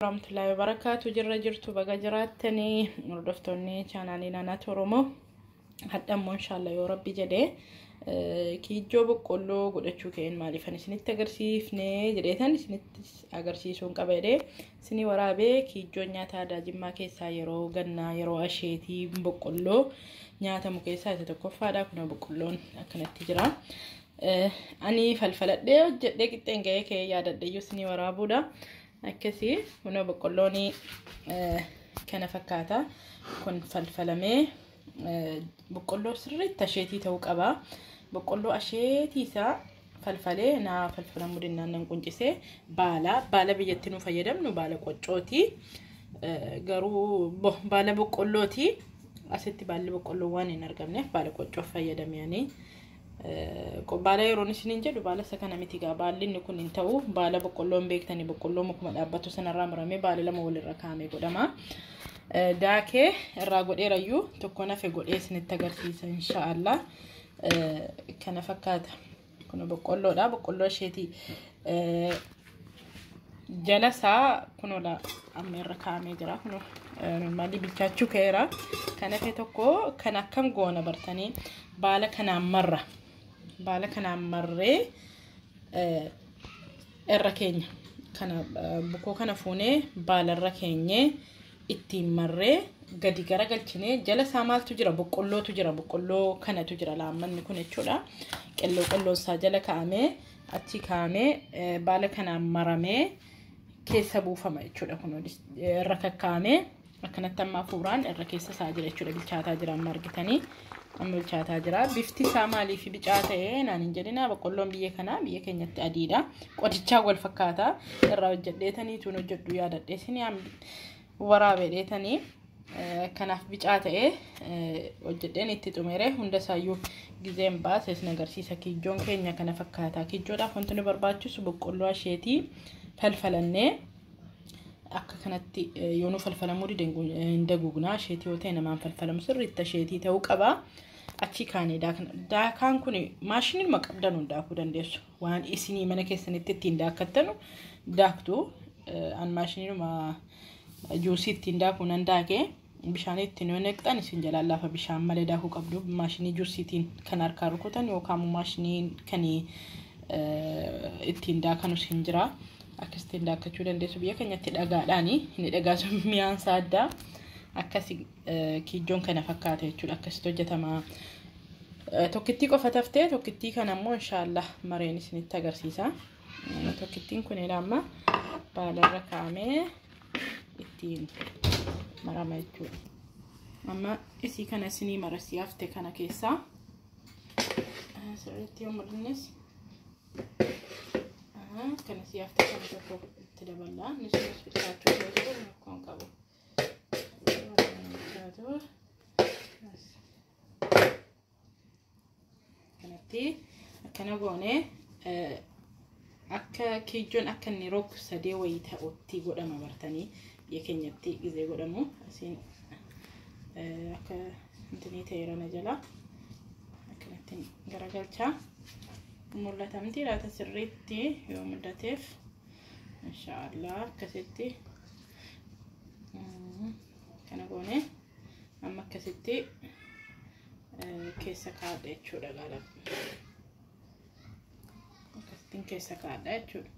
Warahmatullahi wabarakatuh. Jirra jirtu, baga jiraattanii hordoftoonni chaanaalii Naanaat Oromoo. Hadha immoo inshaalla yoo rabbi jedhee kiijjoo boqqolloo godhachuu ka'een maaliifan isinitti agarsiifne jedheetan isinitti agarsiisuun qaba jedhee isinii waraabee. Kiijjoon nyaata aadaa Jimmaa keessaa yeroo gannaa, yeroo asheetii boqqolloo nyaatamu keessaa isa tokkoffaadha. Kun boqqolloon akkanatti jira. Ani falfaladhee hojjedhee qixxeen ga'ee ka'ee yaadadhe isinii waraabuudha. Akkasii kun boqqolloon kana fakkaata. Kun falfalamee boqqolloo sirriitti asheetii ta'uu qaba. Boqqolloo asheetii isaa falfalee naa falfalamuu dinnaan nan quncisee baala biyyatti nu fayyadamnu baala qoccooti. Garuu baala boqqollooti. Asitti baalli boqqolloo waan hin argamneef baala qoccoo fayyadamanii. Baala yeroon isiniin jedhu baala isa kana miti gaa, baalli inni kun hin ta'u. Baala boqqolloo hin beektanii, boqqolloo mukuma dhaabbatu sanarraa muramee baala lama walirra kaa'amee godhama. Daakee irraa godheerayyuu tokko nafe godhee isinitti agarsiisa inshaallah. Kana fakkaata. Kun boqqolloodha. Boqqolloo isheetii jala isaa kunola amma irra kaa'amee jira. Kun normaalii bilchaachuu ka'eera. Kan hafe tokko kan akkam goona bartanii, baala kanaan marra. Baala kanaan marree irra keenya. Kana bukoo kana fuunee baala irra keenyee ittiin marree gadi garagalchinee, jala isaa maaltu jira? Boqqollootu jira. Boqqolloo kanatu jira, laammanni kun jechuudha. Qelloo qelloon isaa jala kaa'amee, achi kaa'amee, baala kanaan maramee keessa buufama jechuudha. Kun irra kakkaa'amee akkanatti amma hafuuraan irra keessa isaa jira jechuudha. Bilchaataa jira, amma argitanii, amma bilchaataa jira. Bifti isaa maaliif bicaa ta'e naan hin jedhina, boqqolloon biyya kanaa biyya keenyatti adiidha. Qodichaa wal fakkaata. Irraa hojjedheetanii tuun hojjedhu yaadadhee isin waraabedheetanii kanaaf bicaa ta'e hojjedheen itti xumuree hunda isaayyuu gizeen baase isin agarsiisa. Kijjoon keenya kana fakkaata. Kijjoodhaaf wanti nu barbaachisu boqqolloo asheetii falfalannee akka kanatti yoo nu falfalamuu dide hin daguugnaa. Asheetii yoo ta'e namaan falfalamu, sirriitti asheetii ta'uu qaba. Achi kaanee daakaan kun maashiniin qabdan daakuu dandeessu. Waan isinii mana keessanitti ittiin daakkattanu daaktu. An maashiniinuma juusii ittiin daakuu nan daakee, bishaan ittiin yoo naqxan isin jalaan lafa, bishaan malee daakuu qabdu. Maashinii juusiitiin kan harkaan rukutan yookaan maashinii kan ittiin daakanus hin jira. Akkasittiin daakkachuu dandeessu. Biyya keenyatti dhagaadhaani, inni dhagaa sun mi'aan isaa addaa. Akkasi kiijjoon kana fakkaata jechuudha. Akkasitti hojjetama. Tokkittii qofa taftee, tokkittii kana immoo inshaallah mareen isinitti agarsiisa. Tokkittiin kun amma baalarra kaa'amee ittiin marama jechuudha. Amma isii kana isinii marasii hafte kana keessaa sirriitti yoo mul'innes kana sii hafte kana tokko itti daballaa. Inni sunis bilchaachuu yoo jiru rakkoon qabu. Bilchaatu kanatti akkana goonee akka kiijjoon akka inni rog sadee wayii ta'utti godhama bartanii, biyya keenyatti gizee godhamu asiin akka intinii ta'eera na jala akkanatti garagalchaa. Mul'atamti laata sirriitti? Yoo mul'ateef inshaallah akkasitti kana goone amma akkasitti keessa kaa'adha jechuudha. Gaala akkasittiin keessa kaa'adha jechuudha.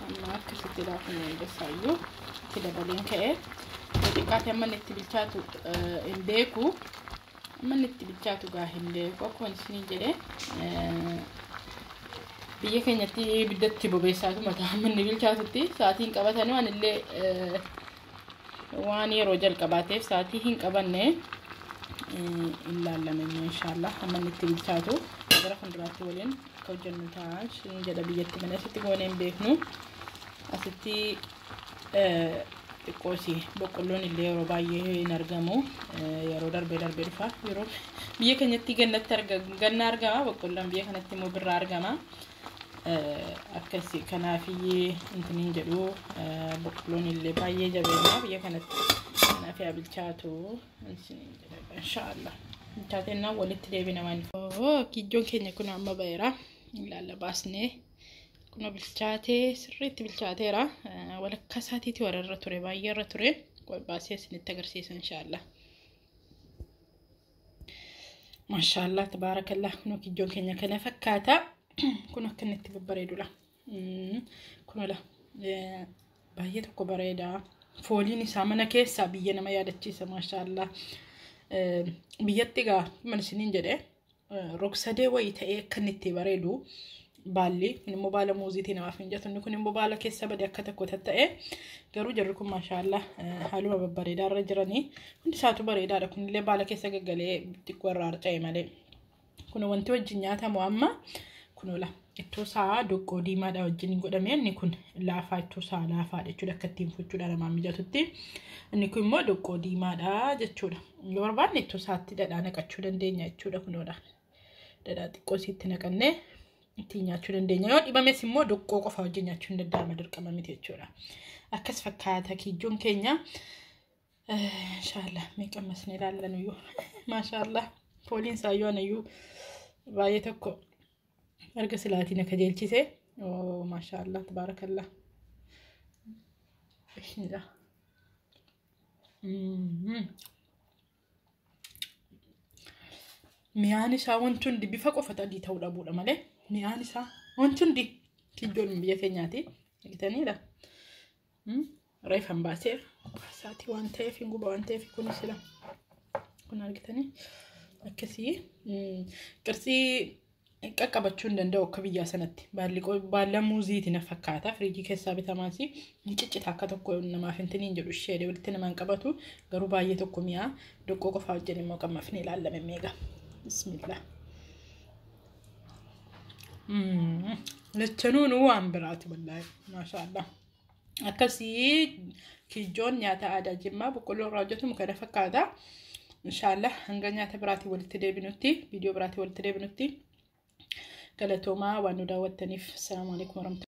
Amma akkasitti laafuma hundasaayyuu itti dabaleen ka'ee, xiqqaate amma inni itti bilchaatu hin beeku. Amma inni itti bilchaatu gaa hin beeku. Akkuma isiniin jedhe, biyya keenyatti ibiddatti bobeessaatu mataa amma inni bilchaatutti sa'aatiin qabatanii waan illee waan yeroo jalqabaateef sa'aatii hin qabanne hin laallame. Inshaallah amma inni itti bilchaatu gara fuulduraatti waliin akka hojjennu ta'a isin jedha. Biyyatti mana asitti goonee hin beeknu. Asitti xiqqoosi boqqolloon illee yeroo baay'ee hin argamu, yeroo darbee darbee dhufa. Yeroo biyya keenyatti gannatti ganna argama boqqolloon, biyya kanatti immoo birraa argama. Akkasi kanaafiyyee intiniin jedhu boqqolloon illee baay'ee jabeenya biyya kanatti. Kanaaf yaa bilchaatu inshaallah, bilchaatennaan walitti deebina. Waan kijjoon keenya kun amma ba'eera, ilaalla baasnee. Kun bilchaatee sirriitti bilchaateera. Walakkaa isaatiitti warra irra ture baay'ee irra ture. Baasee isinitti agarsiisa inshaallah. Maashaallah tabaarakallah kun kijjoon keenya kana fakkaata. Kun akka inni itti babbareedudha. Kunola baay'ee tokko bareeda. Fooliin isaa mana keessaa biyya nama yaadachiisa maashaallah. Biyyatti egaa mana isiniin jedhee rog-sadee wayii ta'ee akka inni itti bareedu baalli kun immoo baala muuziitii namaaf hin jettu kun immoo baala keessa bade akka tokko tatta'e garuu jarri kun maashaallah haaluma babbareedaa irra jiranii hundi isaatu bareedaadha kunillee baala keessa gaggalee xiqqoo irraa harca'e malee kun wanti wajjin nyaatamu amma kunola ittoo isaa doqqoo diimaadha wajjin godhame inni kun laafaa ittoo isaa laafaadha jechuudha akka ittiin fuchuudha namaan mijatutti inni kun immoo doqqoo diimaadha jechuudha yoo barbaanne ittoo isaatti dhadhaa naqachuu dandeenya jechuudha kunoodha dhadhaa xiqqoo isiitti naqannee ittiin nyaachuu dandeenya. Yoo dhibames immoo doqqoo qofa wajjin nyaachuun hin danda'ama dirqama miti jechuudha. Akkas fakkaata kijjoon keenya. Inshaallah mee qammasnee ilaallan iyyuu. Maashaallah fooliin isaa iyyuu anayyuu baay'ee tokko erga silaatiin akka jeelchise. Maashaallah tabaarakallah. Bismillah. Mi'aan isaa wanti hundi bifa qofa adii ta'uu dhabuudha malee mi'aan isaa wanti hundi kijjoon biyya keenyaati. Argitaniidha. Reefan baasee isaatii waan ta'eef hin guba waan ta'eef kunis sila. Kun argitanii akkasii qirsii qaqqabachuu hin danda'u akka biyyaa sanatti. Baalla muuziiti na fakkaata. Firiijii keessaa bitamaas hin ciccita akka tokko namaaf hin tiniin jedhu ishee walitti namaan qabatu garuu baay'ee tokko mi'aa doqqoo qofaa wajjin immoo qammafnee ilaallame meeqa. Bismillah. Lachanuun waan biraati wallaahi maashaallah. Akkasii kijjoon nyaata aadaa Jimmaa boqqolloo irraa hojjetamu kana fakkaata. Inshaallah hanga nyaata biraatii walitti deebinutti viidiyoo biraatii walitti deebinutti galatoomaa waan nu daawwattaniif. Assalaamu alaikum warahmatullahi.